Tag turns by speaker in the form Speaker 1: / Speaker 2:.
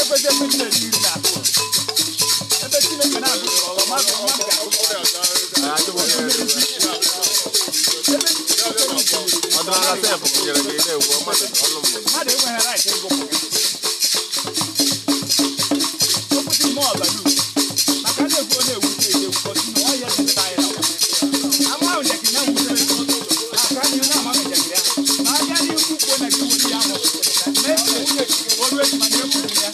Speaker 1: Ekwesị ekwesị na-eri nri n'ahụ. Ebe Chineke na-agụpụrụ ọrụ mmadụ, mmadụ ga-agụpụ.
Speaker 2: Ọdịnala sef gụnyere gị na-egwu mmadụ ọnụ mmụọ.
Speaker 1: Mmadụ enweghị right ịgụpụ gị. Okwu dị ime ọbara uru. Maka na-ekwu ọ na-ewute eje ewukọsi na ọhịa dị ndị anyị na ama ahụ njakịrị ya wutere aka n'ihu na amaghị njakịrị ahụ ma abịa n'ihu kwuo na gị were ya ahụ na-eche oru echi mana ekwuru ya.